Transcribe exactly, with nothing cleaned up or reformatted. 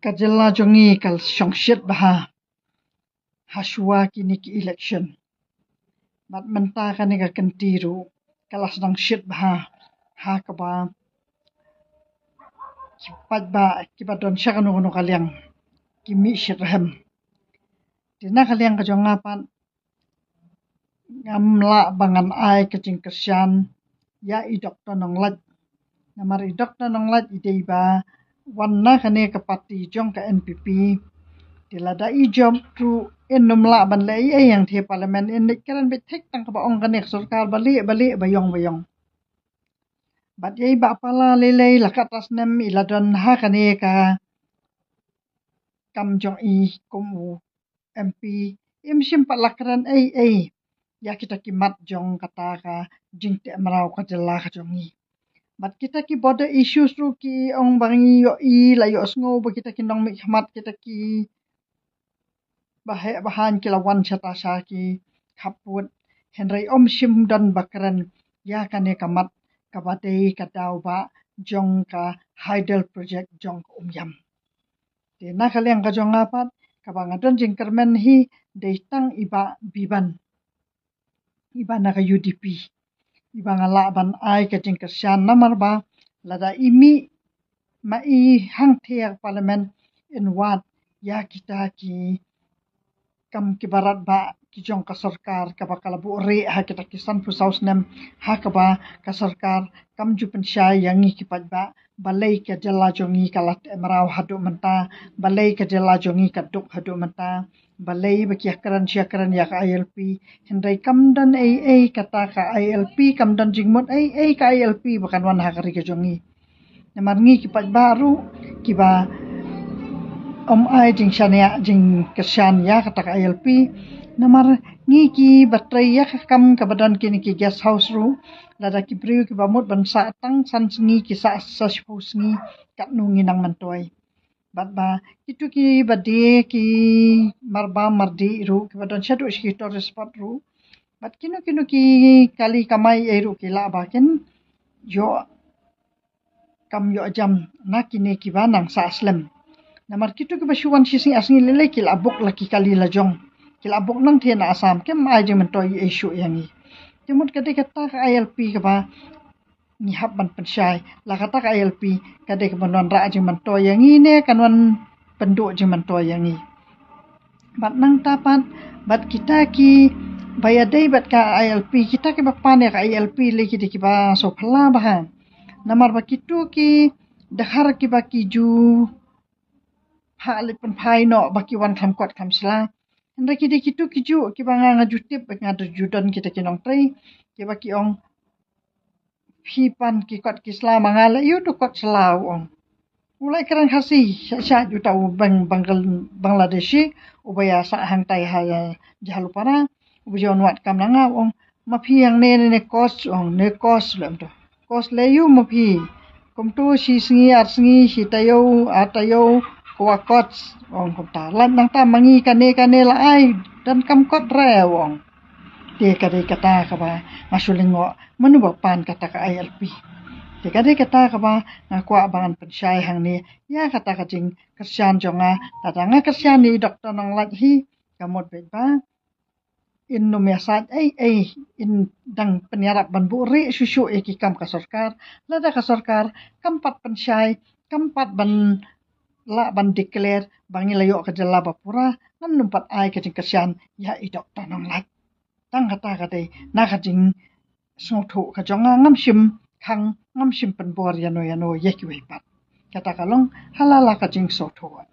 Ka jylla jong ngi ka shong shit bha ha shuwa kine ki election. Bad mynta kane ka kynti ruh ka la sdang shit bha ha kaba ki paidbah kiba don sha kano kano ka liang ki mih shitrhem. Te na ka liang ka jong nga pat, ngam lah ba ngan ai ka jingkyrshan ïa i Doktor Nonglait. Namar i Doktor Nonglait i dei ba wan na kane ka party jong ka N P P. Te lada i jop ruh in ym lah ban leh ei ei hangtei parliament, in leit kren beit thik tang kaba ong kane ka sorkar ba lieh ba lieh, ba ïong ba ïong. Bad ïa i Bah Pala lei lei la katta snem i la don ha kane ka kam jong i kum u M P, im shym pat la kren ei ei ïa kita ki mat jong kata ka jingteh mraw ka jylla ka jong ngi. Bad kita ki border issues ruh ki ong ba ngi ïohi, la ïohsngew ba kita ki nongmihkhmat, kita ki baheh bahaiñ ki la wan shata sha ki khappud, hynrei ym shym don ba kren ïa kane ka mat kaba dei ka daw ba jong ka hydel project jong ka Umïam. Te na ka liang ka jong nga pat, kaba nga don jingkyrmen hi dei tang i Bah Biban, i ba na ka U D P, i ba nga lah ban ai ka jingkyrshan. Namar ba lada i mih ma i hangtei ha ka parliament, in wad ïa kita ki kam kiba radbah ki jong ka sorkar kaba ka la buhrieh ha kita ki sanphew saw snem, ha kaba ka sorkar kam ju pynshai ïa ngi ki paidbah. Balei ka jylla jong ngi ka la teh mraw haduh mynta? Balei ka jylla jong ngi ka duk haduh mynta? Balei ba ki ïakren shi ïakren ïa ka I L P, hynrei kam don ei ei kata ka I L P, kam don jingmut ei ei ka I L P ba kan wan ha ka ri ka jong ngi. Namar ngi ki paidbah ruh kiba ym ai jingshaniah jingkyrshan ïa kata ka I L P. Namar ngi kiba trei ïa ka kam kaba don kine ki guest house ruh, lada ki briew kiba mut ban sah tang san sngi ki sah sa shiphew sngi, katno ngi nang myntoi. Bad ba kitu kiba die ki marbam mardih ruh kiba don shaduh shi ki tourist spot ruh, bad kino kino ki kali kamai ei ruh ki lah ba kin ïoh kam ïoh jam na kine kiba nang sah slem. Namar kitu kiba shu wan shi sngi ar sngi lei lei ki la book la ki kali la jong, ki la book nangtei na Assam, kim ai jingmyntoi ei shuh ïa ngi. Te mut ka dei kata ka I L P kaba ngi hap ban pynshai, la kata ka I L P ka dei ka ban wanrah jingmyntoi ïa ngi ne kan wan pynduh jingmyntoi ïa ngi. Bad nangta pat, bad kita kiba ïadei bad ka I L P, kita kiba pan ïa ka I L P lei ki dei kiba sngewphylla bha. Namar ba kitu ki dkhar kiba ki ju phah leit pynphai noh ba ki wan kham kot kham sla. Hynrei ki dei kitu ki ju kiba nga nga ju tip, nga ju don kita ki nongtrei kiba ki ong, phi pan ki kot ki sla ma nga, la ïoh tu kot sla, u ong. U lai kren Khasi sha sha uta u Bang-, Bangl-, Bangladeshi uba ïa sah hangtai ha Jhalupara, uba ïoh nuat kam na nga, u ong, ma phi hangne ne, ne kos, u ong, ne kos lem tu. Kos le ïoh ma phi. Kumtu shi sngi ar sngi, shi taïew ar taïew, kwah kot, u ong kumta. Lait nangta ma ngi kane kane la ai, don kam kot re, u ong. Te ka dei kata kaba nga shu lyngngoh, mano ba pan kata ka I L P. Te ka dei kata kaba nga kwah ba ngan pynshai hangne ïa kata ka jingkyrshan jong nga. Lada nga kyrshan ïa i Doktor Nonglait hi, ka mut beit ba in ym ïasaid ei ei, in dang pynïarap ban buhrieh shuh shuh ïa ki kam ka sorkar. Lada ka sorkar kam pat pynshai, kam pat ban lah ban declare ba ngi la ïoh ka jylla ba pura, ngan ym pat ai ka jingkyrshan ïa i Doktor Nonglait. Tang kata ka dei na ka jingsngewthuh ka jong nga, ngam shym khang, ngam shym pynbor ïano ïano ïa kiwei pat. Kata ka long ha la la ka jingsngewthuh.